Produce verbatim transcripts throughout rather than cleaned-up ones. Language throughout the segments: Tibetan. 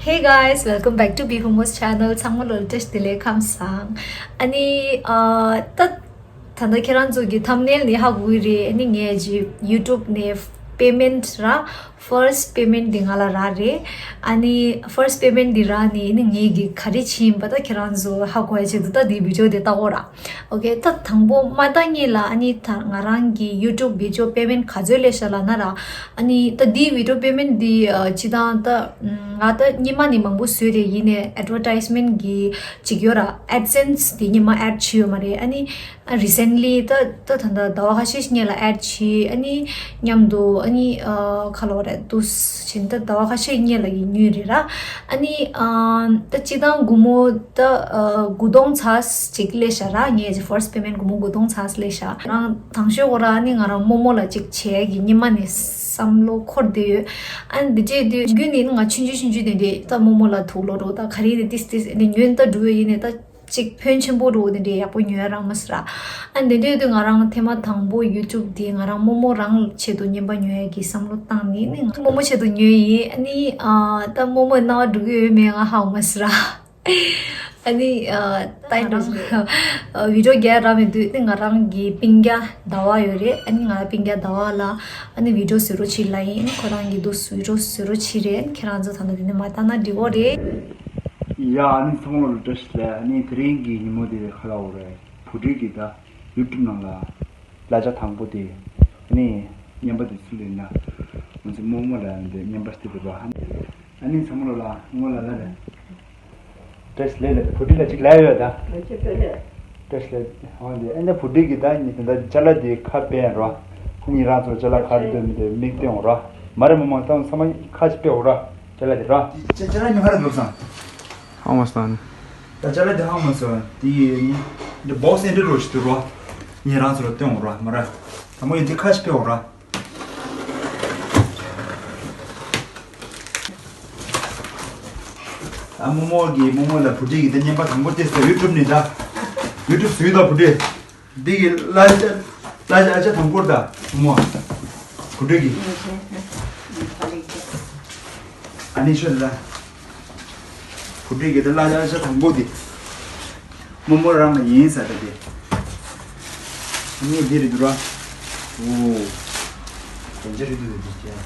Hey guys, welcome back to B Momo's channel. ཚང་མ་ལོ་བཀྲ་ཤིས་བདེ་ལེགས། ཁམས་བཟང་། ཨ་ནི་ཨ་ད་ད་ལྟ་ཁྱེད་རང་ཚོ་གི་ཐམ་ནེལ་ནི་ཧ་གོ་གི་རེད། ཨ་ནི་ངས་ཅིག་YouTube་ནས་པེ་མེན་ཊི་རག first payment་འདི་ང་ལ་རག་རེད། ཨ་ནི་first payment་འདི་རག་ནི་ཨ་ནི་ངས་གི་ག་རེ་བྱིན་པ་ད་ཁྱེད་རང་ཚོ་ཧ་གོ་ཡ་ཆེད་དུ་ད་འདི་བི་ཌི་ཡོ་འདི་ལྟ་གོ་ར། ཨོ་ཀེ། ད་དང་པོ་མ་ད་ངེད་ལ་ཨ་ནི་ད་ང་རང་གི་YouTube་བི་ཌི་ཡོ་པེ་མེན་ཊི་ག་ཚོད་སླེབས་ཤག་ལབ་ན་ར། ཨ་ནི་ད་འདི་བི་ཌི་ཡོ་པེ་མེན་ཊི་འདི་ཨ་སྤྱི་བཏང་ད་ང་ད་སྔོན་མ་ནི་མང་པོ་བཟོས་རེད། ཡིན་ནའི་ཨེཌ་ཝར་ཊའིཛ་མེན་ཊི་གི་ཅིག་ཡོད་ར། ཨེཌ་སེན་སི་འདི་སྔོན་མ་ཨེཌ་བྱས་ཡོད་མ་རེད། ཨ་ནི་ཨ་རི་སེན་ཊི་ལི་ད་ད་ད་ད་ཟླ་བ་ཁ་ཤས་ཤིག་སྔོན་ལ་ཨེཌ་བྱས། ཨ་ནི་མཉམ་དུ་ཨ་ནི་ཨ་ཁ་ལོ་རེད་འདུག་བྱས་ད་ཟླ་བ་ཁ་ཤས་སྔོན་ལ་གི་ཉོས་རེད་ར། ཨ་ནི་ཨ་ད་སྤྱི་བཏང་སྒོར་མོ་ད་ཨ་དགུ་སྟོང་ཙམ་ཅིག་སླེབས་ཤག་ར། ངས་ཀྱི་first payment་སྒོར་མོ་དགུ་སྟོང་ཙམ་སླེབས་ཤག་རང་དང་ཤོས་ཁོ་ར་ཨ་ནི་ང་རང་རྨོ་མོ་ལ་ཅིག་བྱེད་ཀྱི་སྔོན་མ་ནས་བསམ་བློ་འཁོར་བསྡད་ཡོད། ཨ་ནི་འདི་རྗེས་དུས་རྒྱུན་ནི་ང་ཆུང་ཆུང་ཆུང་ཆུང་དེ་འདྲས་ད་རྨོ་མོ་ལ་དུག་ལོག་འགྲོ་ད་ག་རེ་ནི་ཏིས་ཏིས་ནི་ཉོས་ད་འགྲོ་ཡོད། ཡིན་ནའི་ད་ཅིག་ཕོན་ཆེན་པོ་འགྲོ་དེ་འདྲས་ཡག་པོ་ཉོས་རག་མ་སོང་ར། ཨ་ནི་དེ་འདྲས་དུས་ང་རང་ཐེངས་མ་དང་པོ་YouTube་དེ་ང་རང་རྨོ་མོ་རང་ཆེད་དུ་རྔན་པ་ཉོ་ཡ་གི་བསམ་བློ་བཏང་ནི་ནི་ང་རྨོ་མོ་ཆེད་དུ་ཉོས་ཡིན། ཨ་ནི་ཨ་ད་རྨོ་མོ་སྣང་བ་འགྲོ་གི་ཡོད་མེད་ང་ཧ་གོ་མ་སོང་ར། ཨ་ནི་ཨ་ད་ཡིན་ན་བི་ཌི་ཡོ་རྒྱག་རག་མེད་དུས་ནི་ང་རང་གི་སྤུན་ཀྱག་ཟླ་བ་ཡོད་རེད། ཨ་ནི་ང་སྤུན་ཀྱག་ཟླ་བ་ལ་ཨ་ནི་བི་ཌི་ཡོ་བཟོ་རོགས་བྱེད་ལབ་ཡིན། ཁོ་རང་གིས་འདུག་བི་ཌི་ཡོ་བཟོ་རོགས་བྱེད་རེད། ཁྱེད་རང་ཚོ་ད་ལྟ་དེ་ནས་མ་བལྟས་ན་འགྲིག་གི་རེད། ཡ་ཨ་ནི་ཚང་མ་ལ་བཀྲ་ཤིས་བདེ་ལེགས། ཨ་ནི་དེ་རིང་གི་ཉིན་མོ་དེ་ཁ་ལ་འོ་རེད། བུ་ཁྲིད་ཀྱི་ད་ཡུ་ཊུབ་ནང་ལ་གླ་ཆ་དང་པོ་དེ་ཨ་ནི་རྔན་པ་དེ་ཚུར་ལེན་ན་ང་ཚོ་རྨོ་མོ་ལ་འདི་རྔན་པ་སྟེར་དགོས་པ། ཨ་ནི་ཚང་མ་ལ་རྨོ་མོ་ལ་ལ་རེད། བཀྲ་ཤིས་བདེ་ལེགས། བུ་ཁྲིད་ལ་ཅིག་ལབ་ཡོད་ད། བཀྲ་ཤིས་བདེ་ལེགས། ཨ་ནི་ཨ་ནི་བུ་ཁྲིད་ཀྱི་ད་ཉི་ད་ཅ་ལག་དེ་ཁ་སྤེལ་རོགས། ཁོ་ཉིད་རང་ཚོ་ཅ་ལག་ག་རེ་འདུག་མི་འདུག་མིག་སྟོན་རོགས། མ་རེད་རྨོ་མོ་ད་ཚང་མ་ཁ་ཅིག་སྤེལ་རོགས། ཅ་ལག་དེ་རོགས། ཅ་ཅ་ལག་ཉོ་ག་རེ་འདུག་སམ། ཧང་མ་སོང་། ད་ཅ་ལག་དེ་ཧང་མ་སོང་། དེ་ཡིན་འདི་བོག་སི་འདི་འདྲ་རོ་ཞིག་འདུག་རོ། ཉིད་རང་ཚོ་ལ་སྟོན་རོགས་མ་རེད། དང་པོ་ཡིན་འདི་ཁ་ཅིག་སྤེལ་རོགས། ཨ་རྨོ་མོ་གིས་རྨོ་མོ་ལ་བུ་ཁྲིད་ཀྱི་ད་རྔན་པ་དང་པོ་དེ་ཟེར་ཡུ་ཊུབ་ནས་ད། ཡུ་ཊུབ་བཟོས་ད་བུ་ཁྲིད། འདི་གི་གླ་ཆ་གླ་ཆ་ཨ་ཅག་དང་པོར་ད་རྨོ་མོ། བུ་ཁྲིད་ཀྱི། ཨ་ནི་ཤོད་ད། བུ་ཁྲིད་ཀྱི་ད་གླ་ཆ་ཨ་ཅག་དང་པོ་དེ། རྨོ་མོ་རང་ལ་ཡིན་ཟེར་ད་དེ། ངས་འདི་རེད་འདུག་ར། འོ། དེ་འདྲ་རེད་འདུག་འདི་ཅན།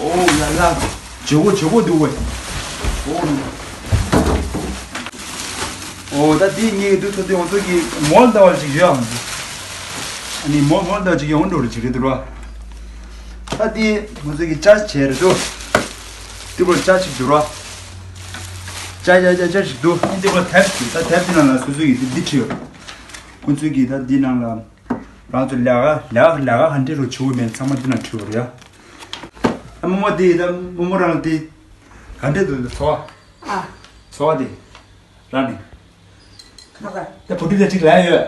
འོ་ཡ་ལ། བྱེད་སྒོ་བྱེད་སྒོ་འདུག་བས། འོ། ཨོ་ད་དེ་ངས་འདུག་ཚོ་དེ་ང་ཚོ་གི་མོལ་ལྟ་བ་ཅིག་ཡོད་ཨང་། ཨ་ནི་མོལ་མོལ་ལྟ་བ་ཅིག་ཡོང་འགྲོ་རེ་ཅིག་རེད་འདུག་ར། ད་དེ་ང་ཚོ་གི་ཅར་ཇི་བྱས་རེད་འདུག་དེ་བར་ཅར་ཅིག་འདུག་ར། ཅར་ཅར་ཅར་ཅར་ཅིག་འདུག་ཨ་དེ་བར་དེབ་ཅིག་ད་དེབ་དེ་ནང་ལ་སོ་སོ་གི་དེ་འདི་བྲིས་ཡོད། ང་ཚོ་གི་ད་འདི་ནང་ལ་རང་ཚོ་ལས་ཀ་ལས་ཀ་ལས་ཀ་ག་འདྲས་རུ་བྱུང་མེད་ཚང་མ་འདི་ནང་བྲིས་ཡོད་རེད་ཡ། ཨ་རྨོ་མོ་དེ་ད་རྨོ་མོ་རང་དེ་ག་འདྲས་འདུག་འཚོ་བ། ཨ། འཚོ་བ་དེ་རང་ནི། ད་བུ་ཁྲིད་ལ་ཅིག་ལན་ཡོད།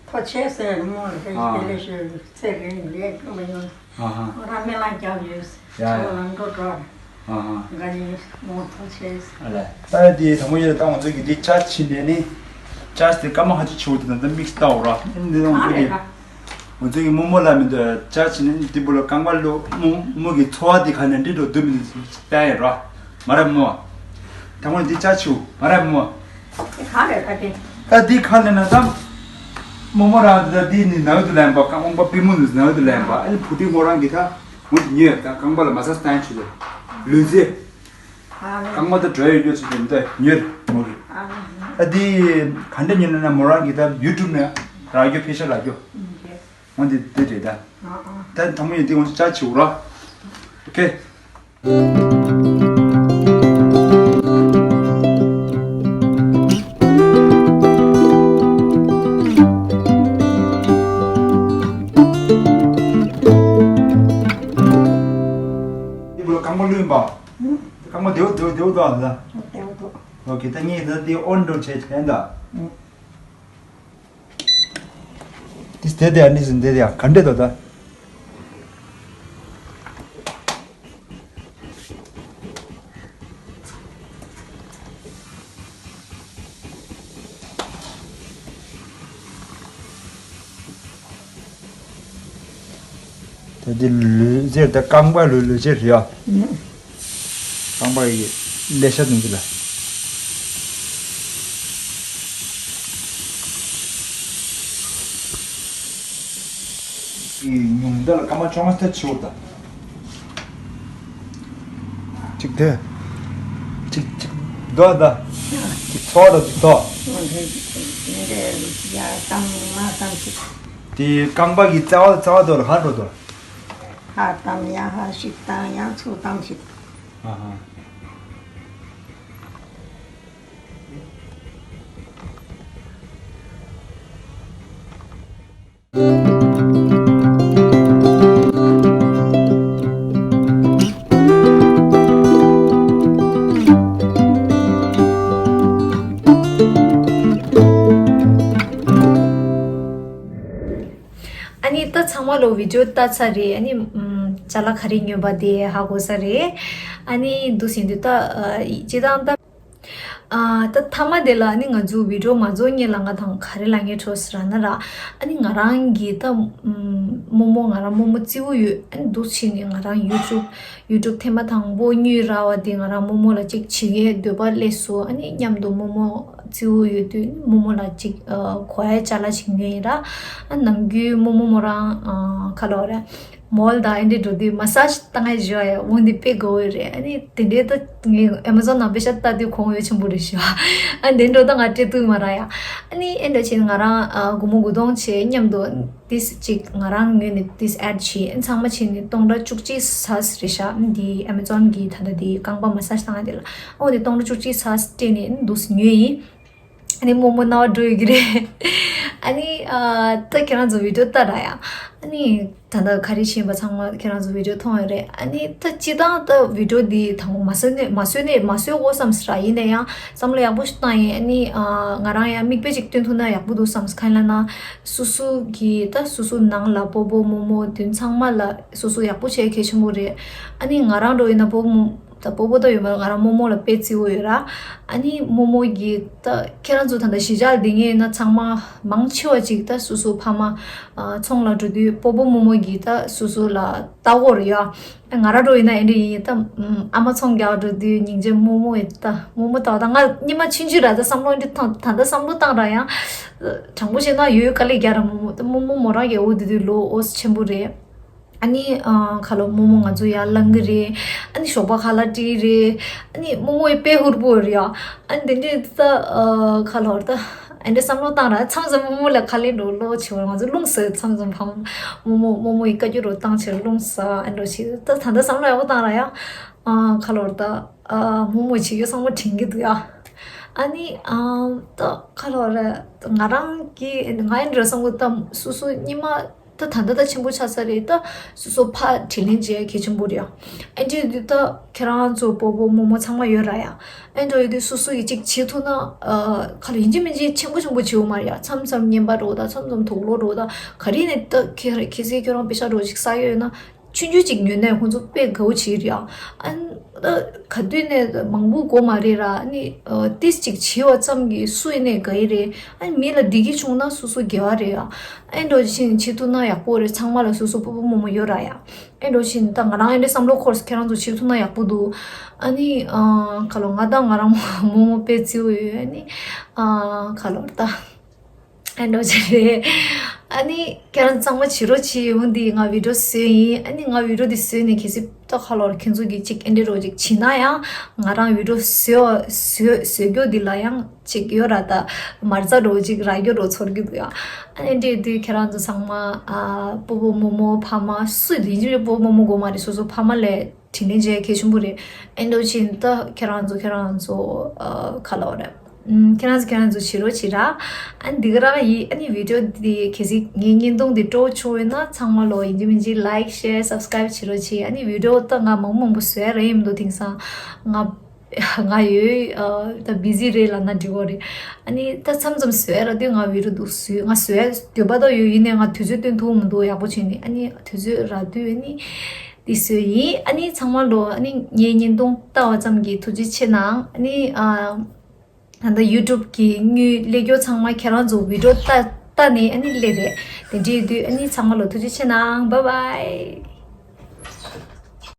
ཐུགས་རྗེ་ཆེ་ཟེར་རྨོ་ལ་ཨ། དེ་ལས་ཞུ་ཚེ་རིང་ལས་ཀྱང་མ་ཡོང་། ཨ་ཧ། ཁོ་རང་སྨོན་ལམ་རྒྱབ་ཡོད། ཡ་ཡ། ཚོ་ལ་འགྲོ་འགྲོ། ཨ་ཧ། འགའ་ཡིན་རྨོ་ཐུགས་རྗེ་ཆེ། ཨ་ལས། ད་དེ་དང་པོ་ཡོད་ད་ང་ཚོ་གི་དེ་ཅར་ཇི་བྱས་ནས་ནི། ཅར་ཇི་དེ་སྐར་མ་ཁ་ཅིག་བྱེད་འོ་དེ་ད་ད་དམིགས་བལྟ་འོ་ར། ཨ་ནི་འདི་ད་ང་ཚོ་གི། ང་ཚོ་གི་རྨོ་མོ་ལ་མི་འདུག་ཅར་ཇི་ནི་འདི་བུ་ལ་རྐང་པ་ལོ་རྨོ་མོ་གི་འཚོ་བ་འདི་ག་ནས་འདྲི་འགྲོ་འདུག་མི་འདུག་བལྟ་ཡ་ར། མ་རབས་མོ། ད་ངོ་འདི་ཅར་ཇི་བྱེད་མ་རབས་མོ། དེ་ག་རེད་ད་དེ། ད་འདི་ག་ནས་ན་ད། རྨོ་མོ་རང་འདི་ད་འདི་ནི་ནང་དུ་ལེན་པ་རྐང་པ་པུས་མོ་ནི་ནང་དུ་ལེན་པ་ཨ་ནི་བུ་ཁྲིད་མོ་རང་གི་ད། ངོ་འདི་ཉོས་ད་རྐང་པ་ལ་མ་ས་སྟན་ཆུ་ད། ལུས་རྩལ། རྐང་པ་ད་འགྲོ་ཡོད་རྒྱུ་ཚོ་དེ་འདི་ཉོས་མོ་གི། ཨ་འདི་ག་འདྲ་ཉོས་ན་ན་མོ་རང་གི་ད་ཡུ་ཊུབ་ནས་རག་རྒྱུ་ཕེ་ཤ་རག་རྒྱུ། འོ་འདི་འདི་རེད་ད། ད་དང་པོ་ཡིན་འདི་ངོ་ཅག་བྱེད་འོ་ར། ཨོ་ཁེ། འདི་བུ་ལ་རྐང་པ་བླུན་པ། རྐང་པ་བདེ་བོ་བདེ་བོ་བདེ་བོ་འདུག་ཨ་ད། བདེ་བོ་འདུག་ཨོ་ཁེ་ད་ངས་ད་འདི་ཨོན་འགྲོ་བྱས་བྱས་ད། ཏིས་དེ་དེ་ཨ་ནི་ཟིན་དེ་དེ་ཡང་ག་འདྲེ་དོ་ད། ད་འདི་ལུས་ཟེར་ད་རྐང་པ་ལུས་ལུས་ཟེར་རེད་ཨ། རྐང་པ་ཡི་ལེ་ཤ་དང་འདི་ལ། ཉུང་མཐའ་ལ་སྐར་མ་བཅོ་ལྔ་ད་བྱིའུ་ད། གཅིག་དེ། གཅིག་གཅིག་རྡོ་ད། གཅིག་ཚོགས་དང་གཅིག་ཐོགས། ཡ་དང་མ་དང་གཅིག་དེ་རྐང་པ་གི་རྩ་བ་རྩ་བ་དོ་ལ་ཧར་འགྲོ་དོ། ཧ་དང་ཡ་ཧ་ཞིག་དང་ཡ་ཚོ་དང་ཞིག་ཨ་ཧ། ཨ་ནི་ད་ཚང་མ་ལོ་བི་ཌིའོ་ལྟ་ཚར་རེད། ཨ་ནི་ཨམ་ཅ་ལག་ག་རེ་ཉོས་པ་དེ་ཧ་གོ་ས་རེད། ཨ་ནི་འདུག་ཟིན་དུས་ད་ཨ་སྤྱི་བཏང་ད་ཨ་ད་མཐའ་མ་དེ་ལ་ཨ་ནི་ང་ཚོ་བི་ཌིའོ་མ་རྫོགས་སྔོན་ལ་ང་དང་ག་རེ་ལབ་མཁན་འདྲ་ཟེར་ན་ར། ཨ་ནི་ང་རང་གི་ད་ཨམ་རྨོ་མོ་ང་རང་རྨོ་མོ་རྩེ་པོ་ཡོད། ཨ་ནི་འདུག་ཕྱིན་ནས་ང་རང་ཡུ་ཊུབ་ཡུ་ཊུབ་ཐེངས་མ་དང་པོ་དངུལ་རག་པ་དེ་ང་རང་རྨོ་མོ་ལ་ཅིག་བྱེད་མཁན་འདོད་པ་སླེབས་སོང་། ཨ་ནི་མཉམ་དུ་རྨོ་མོ་རྩེ་པོ་ཡོད་དུས་རྨོ་མོ་ལ་ཅིག་ཨ་གོན་ཡ་ཅ་ལག་ཅིག་ཉོས་ཡིན་ར། ཨ་ནམ་རྒྱུན་རྨོ་མོ་མོ་རང་ཨ་ཁ་ལོ་ར་མོལ་དང་ཨེ་འདྲ་འགྲོ་དུས་མ་སཱ་ཇི་བཏང་ཡ་ཞུ་བ་ཡ་འོང་དུས་དཔེ་དགའ་བོ་རེད། ཨ་ནི་དེ་འདྲའི་ད་ངས་ཨེ་མ་ཛོན་ནང་པེ་ཤ་ལྟ་དུས་གོང་འོས་ཆེན་པོ་རེད་ཞུ་བ། ཨ་དེ་འགྲོ་ད་ང་སྤྲད་ཐུབ་མ་ར་ཡ། ཨ་ནི་ཨེ་འདྲ་བྱས་ནས་ང་རང་ཨ་སྒོར་མོ་དགུ་སྟོང་བྱས་མཉམ་དུ། ཏིས་གཅིག་ང་རང་ངོས་ནས་ཏིས་ཨེཌ་བྱས། ཚང་མ་བྱས་ནས་སྟོང་ཕྲག་བཅུ་གཅིག་ཟ་རེད་ཤག་འདི་ཨེ་མ་ཛོན་གྱི་ད་ལྟ་འདི་རྐང་པ་མ་སཱ་ཇི་བཏང་ཡ་དེ་ལ། ཨོ་འདི་སྟོང་ཕྲག་བཅུ་གཅིག་ཟ་སྤྲད་ནས་འདུག་སེ་ཉོས་ཡིན། ཨ་ནི་རྨོ་མོ་རྣ་བ་འགྲོ་ཡོད་ཀྱི་རེད། ཨ་ནི་ཨ་ད་ཁྱེད་རང་ཚོ་བི་ཌིའོ་ལྟ་ར་ཡ། ཨ་ནི་ད་ལྟ་ག་རེ་བྱས་པ་ཚང་མ་ཁྱེད་རང་ཚོ་བི་ཌིའོ་མཐོང་ཡོད་རེད། ཨ་ནི་ད་སྤྱི་བཏང་ད་བི་ཌིའོ་འདི་དང་པོ་མ་བཟོས་ནས་མ་བཟོས་ནས་མ་བཟོས་འོ་བསམ་སྲིད་ར། ཡིན་ན་ཡང་བསམ་བློ་ཡག་པོ་ཞིག་བཏང་ཡིན། ཨ་ནི་ཨ་ང་རང་ཡང་མིག་དཔེ་ཅིག་སྟོན་ཐུབ་ན་ཡག་པོ་འདུག་བསམ། གང་ཡིན་ལབ་ན། སོ་སོ་གི་ད་སོ་སོ་ནང་ལ་སྤོ་བོ་རྨོ་མོ་དེ་ཚང་མ་ལ་སོ་སོ་ཡག་པོ་བྱེད་གལ་ཆེན་པོ་རེད། ཨ་ནི་ང་རང་འདྲ་ཡིན་ན་སྤོ་བོ་ད་སྤོ་བོ་ད་ཡོད་མ་རེད། ང་རང་རྨོ་མོ་ལ་དཔེ་བརྩི་འོ་ཡོད་ར། ཨ་ནི་རྨོ་མོ་གི་ད་ཁྱེད་རང་ཚོ་ད་ལྟ་གཞིས་ཆགས་འདི་ངས་ན་ཚང་མ་མང་ཆེ་བ་ཅིག་ད་སོ་སོ་ཕ་མ་ཨ་ཚོང་ལ་འགྲོ་དུས་སྤོ་བོ་རྨོ་མོ་གི་ད་སོ་སོ་ལ་ལྟ་སྐོར་ཡ། ང་རང་འདྲ་ཡིན་ན་ཨེ་འདྲ་ཡིན། ད་ཨ་མ་ཚོང་རྒྱག་འགྲོ་དུས་སྙིང་རྗེ་རྨོ་མོ་ཡི་ད་རྨོ་མོ་ལྟ་བ་ད་ང་སྙེ་མ་ཆུང་ཆུང་ར། ད་བསམ་བློ་འདི་ཐང་ད་ལྟ་བསམ་བློ་བཏང་ར་ཡང་དྲང་པོ་བཤད་ན་ཡོད་དཀའ་ལས་རྒྱག་ར། རྨོ་མོ་ད་རྨོ་མོ་མོ་རང་གི་འོ་དེ་དུས་ལོ་འོ་ཆེན་པོ་རེད། ཨ་ནི་ཨ་ཁ་ལོ་རྨོ་མོ་ང་ཚོ་ཡར་ལངས་གི་རེད། ཨ་ནི་ཞོགས་པ་ཁ་ལག་སྤྲད་རེད། ཨ་ནི་རྨོ་མོ་ཡི་དཔེ་ཧུར་པོ་རེད་ཡ། ཨ་ནི་དེ་འདྲའི་ད་ཨ་ཁ་ལོ་ད། ཨ་འདྲ་བསམ་བློ་བཏང་ར་མཚམས་མཚམས་རྨོ་མོ་ལ་ཁ་ལེན་འགྲོ་ལོ་ཆེ་བར་ང་ཚོ་རླུང་ཟ་མཚམས་མཚམས་ཕམ། རྨོ་མོ་རྨོ་མོ་ཡི་བཀའ་བཀྱོན་རོ་བཏང་ཆེ་རླུང་ཟ་ཨ་འགྲོ་ཆེ། ད་ད་ལྟ་བསམ་བློ་ཡག་པོ་བཏང་ར་ཡ། ཨ་ཁ་ལོར་ད་ཨ་རྨོ་མོ་བྱེད་རྒྱུ་བསམ་བློ་དྲན་གྱི་འདུག་ཡ། ཨ་ནི་ཨ་ད་ཁ་ལོར་ར་ང་རང་གི་ང་ཡིན་འདྲ་བསམ་གི་ད་སོ་སོ་སྙེ་མ། ད་ད་ལྟ་ད་ཆེན་པོ་ཆགས་ས་རེད། ད་སོ་སོ་ཕ་དྲིན་ལན་འཇལ་གལ་ཆེན་པོ་རེད་ཡ། ཨེ་འདྲ་དུས་ད་ཁྱེད་རང་ཚོ་སྤོ་བོ་རྨོ་མོ་ཚང་མ་ཡོད་ར་ཡ། ཨེ་འདྲ་ཡོད་དུས་སོ་སོ་ཡི་གཅིག་བྱེད་ཐུབ་ན་ཨ་ཁ་ལ་ཡིན་གཅིག་མིན་གཅིག་ཆེན་པོ་ཆེན་པོ་བྱེད་འོ་མ་རེད་ཡ། མཚམས་མཚམས་རྔན་པ་འགྲོ་ད་མཚམས་མཚམས་དུག་ལོག་འགྲོ་ད་ག་རེ་ནས་ད་ཁྱེད་ཁྱེད་སྲིད་ཁྱོད་རང་པེ་ཤ་འགྲོ་ཅིག་ས་ཡོད་ན་ཆུང་ཆུང་ཅིག་ཉོས་ནས་ཁོང་ཚོ་དཔེ་དགའ་བོ་བྱེད་རེད་ཡ། ཨ་ནི་ད་ག་དུས་ནས་མང་པོ་དགོས་མ་རེད་ར། ཨ་ནི་ཨ་ཏིས་ཅིག་བྱེད་བ་ཙམ་གྱིས་སུ་ཡིན་ནས་དགའ་ཡི་རེད། ཨ་ནི་མི་ལ་བདེ་སྐྱིད་བྱུང་ན་སོ་སོ་དགེ་བ་རེད་ཡ། ཨེ་འགྲོ་བཞིན་བྱེད་ཐུབ་ན་ཡག་པོ་རེད། ཚང་མ་ལ་སོ་སོ་སྤོ་བོ་རྨོ་མོ་ཡོད་ར་ཡ། ཨེ་འགྲོ་བཞིན་ད་ང་རང་ཨེ་འདྲའི་བསམ་བློ་འཁོར་ཁྱེད་རང་ཚོ་བྱེད་ཐུབ་ན་ཡག་པོ་འདུག་ཨ་ནི་ཨ་ཁ་ལོ་ང་དང་ང་རང་རྨོ་མོ་དཔེ་བརྩི་བོ་ཡོད། ཨ་ནི་ཨ་ཁ་ལོ་ད་ཨེ་འགྲོ་བྱེད་རེད། ཨ་ནི་ཁྱེད་རང་ཚང་མ་བྱེད་རོགས་བྱེད། ཡོང་འདི་ང་བི་ཌིའོ་བཟོས་ཡིན། ཨ་ནི་ང་བི་ཌིའོ་འདི་བཟོས་ནས་གལ་སྲིད་ད་ཁ་ལོ་ཁྱེད་ཚོ་གི་ཅིག་ཨེ་འདྲའི་རོགས་ཅིག་བྱེད་ན་ཡང་ང་རང་བི་ཌིའོ་བཟོས་བཟོས་བཟོས་རྒྱུ་འདི་ལ་ཡང་། ཅིག་ཡོད་ར། ད་མ་རྩ་འགྲོ་ཅིག་ར་རྒྱུ་འགྲོ་ཚོར་གི་འདུག་ཡ། ཨ་ནི་འདྲེ་དུས་ཁྱེད་རང་ཚོ་ཚང་མ་ཨ་སྤོ་བོ་རྨོ་མོ་ཕ་མ་སུ་ཡིན་གཅིག་རེད། སྤོ་བོ་རྨོ་མོ་དགོས་མ་རེད། སོ་སོ་ཕ་མ་ལས་དྲིན་ལན་འཇལ་གལ་ཆེན་པོ་རེད། ཨེ་འགྲོ་ཕྱིན་ད་ཁྱེད་རང་ཚོ་ཁྱེད་རང་ཚོ་ཨ་ག་ལབ་རེད། ཨུམ། ཁྱེད་རང་ཚོ་ཁྱེད་རང་ཚོ་བྱེད་རོགས་བྱེད་ར། ཨ་ནི་འདི་ག་རང་ཡིན། ཨ་ནི་བི་ཌིའོ་འདི་གལ་སྲིད་ངའི་བརྙན་ཐུང་འདི་སྤྲོ་བོ་བྱུང་ཡོད་ན་ཚང་མ་ལོ་ཡིན་གཅིག་མིན་གཅིག་ལའིཀ་ཤེར་སབ་སི་ཀ་རེབ་བྱེད་རོགས་བྱེད། ཨ་ནི་བི་ཌིའོ་ད་ང་མང་མང་པོ་བཟོ་ཡ་ར་ཡིན་མི་འདུག་དེང་སང་ང་ང་ཡོད་ཨ་ད་བི་ཟི་རེད་ལབ་ན་འགྲིག་གོ་རེད། ཨ་ནི་ད་མཚམས་མཚམས་བཟོས་ར་དུས་ང་བི་ཌིའོ་འདུག་བཟོས། ང་བཟོས་འདོད་པ་ད་ཡོད། ཡིན་ནའི་ང་དུས་ཚོད་སྟོན་ཐུབ་མི་འདུག་ཡག་པོ་བྱས་ནས། ཨ་ནི་དུས་ཚོད་རག་དུས་ཨ་ནི་འདི་བཟོས་ཡིན། ཨ་ནི་ཚང་མ་ལོ་ཨ་ནི་ངའི་བརྙན་ཐུང་ལྟ་བ་ཙམ་གྱིས་ཐུགས་རྗེ་ཆེ་གནང་། ཨ་ནི་ཨ་ད་ལྟ་ཡུ་ཊུབ་གི་དངུལ་སླེབས་རྒྱུ་ཚང་མ་ཁྱེད་རང་ཚོ་བི་ཌིའོ་ལྟ་ལྟ་ནས་ཨ་ནི་སླེབས་རེད། དེ་འདྲ་ཡིན་དུས་ཨ་ནི་ཚང་མ་ལོ་ཐུགས་རྗེ་ཆེ་གནང་། བྷའི་བྷའི།